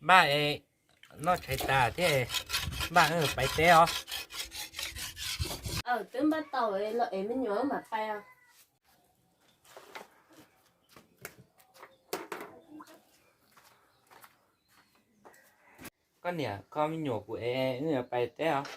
Npaj es noj tshais tas thiab, npaj pais teb os. Twb npaj tau los es me nyuam mam pais os. Koj niam, kho me nyuam kuv es wb yuav pais teb os.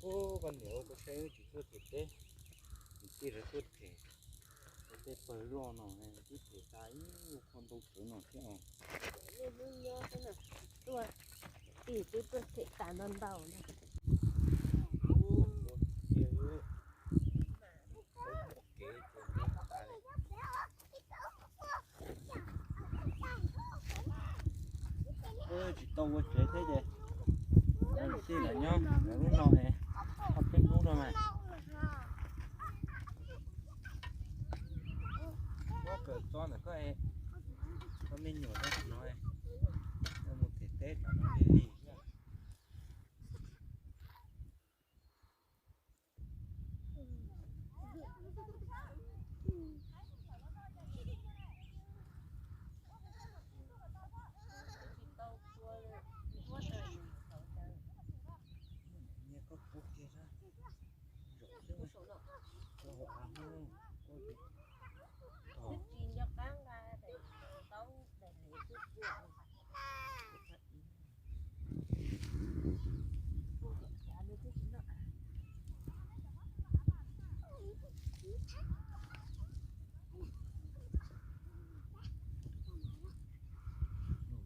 Ub, koj niam, ua koj saib wb tsis tuaj them teb, tij lawv tuaj them tej pawg loj no, twb them tas ib qho ntau tsawv no thiab os. Hnub nyob xwb na, tuaj, tij twb tuaj them tas ntau ntau na. Ua kev ces tas li. Tsis tau ua tsev thiab ces tij lawv nyob lawv lub no es ob peb hnub no mas. Muab kawm txo ntawm koj, koj me nyuam rau tom no, koj mus them teb tom no li li.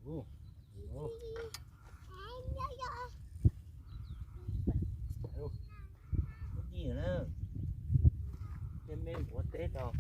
Ub, ub. Ub, ub. Ub, ub. Ub, ub. Tej me ua teb rau.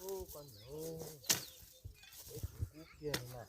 Ub, koj niam, peb kuv kub kiag li na.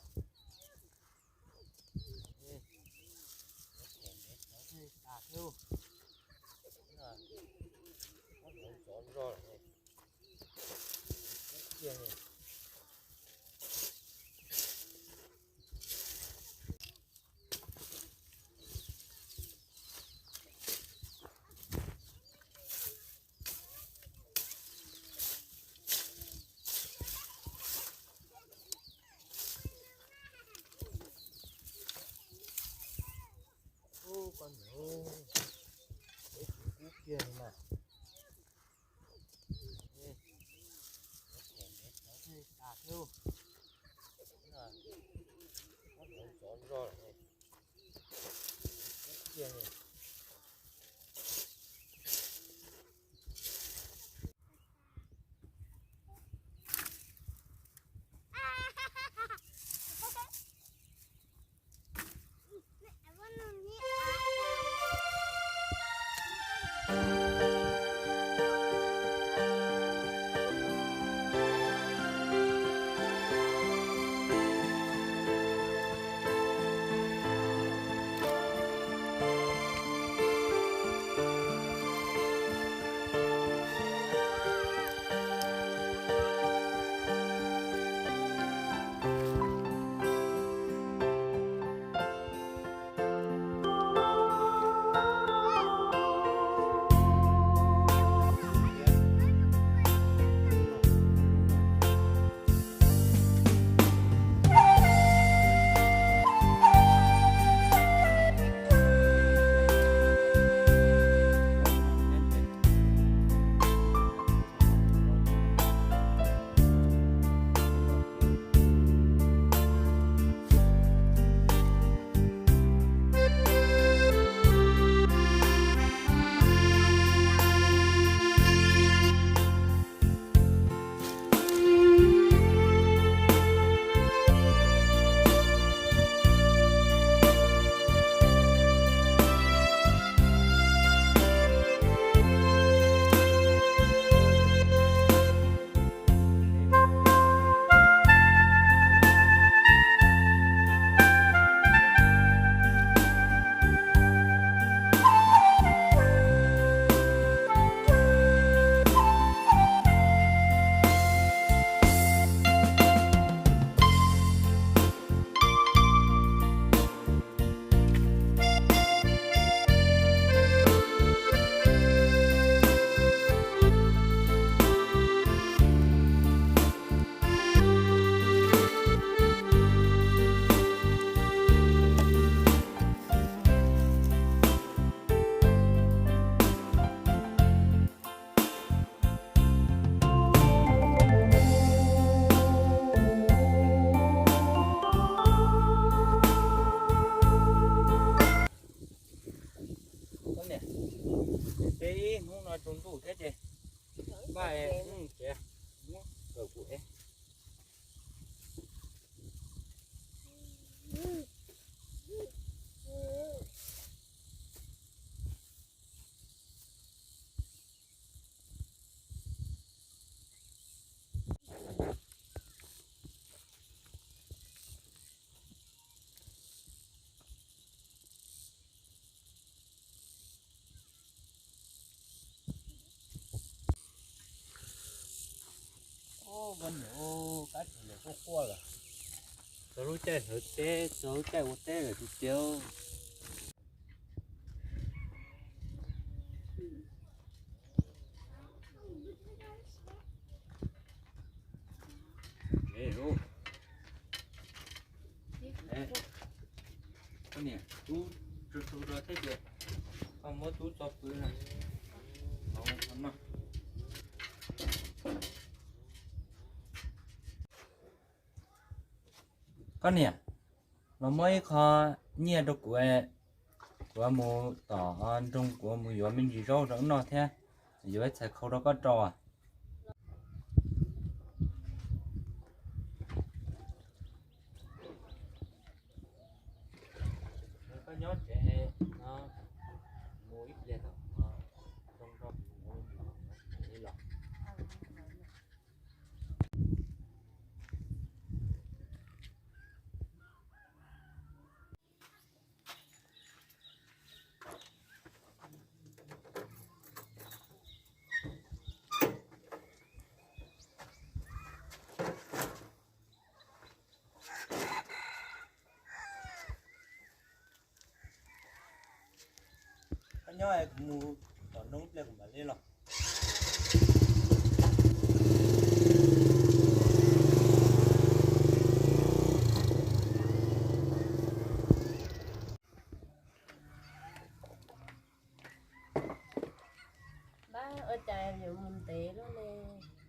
Eb ces, eb ces, muab kawm kuv eb. Kab tsis lawm quaj quaj lawm. Txog lub caij hlawv teb, txog lub caij ua teb lawm tus txiv. Koj niam, tub tsu tsu rau thiab ces koj muab tub tso pw na. Koj niam, los muab ib qho nyiaj rau kuv, kuv mus tom nroog kuv mus yuav me ntsis zaub rau wb noj thiab yuav ib txhais khau rau koj rau. Koj nyob tsev no, mus ib pliag tom nroog rau kuv li los. Koj nyob es kuv mus tom nroog ib pliag kuv mam li los. Npab, ua cas yuav mus ntev luaj li?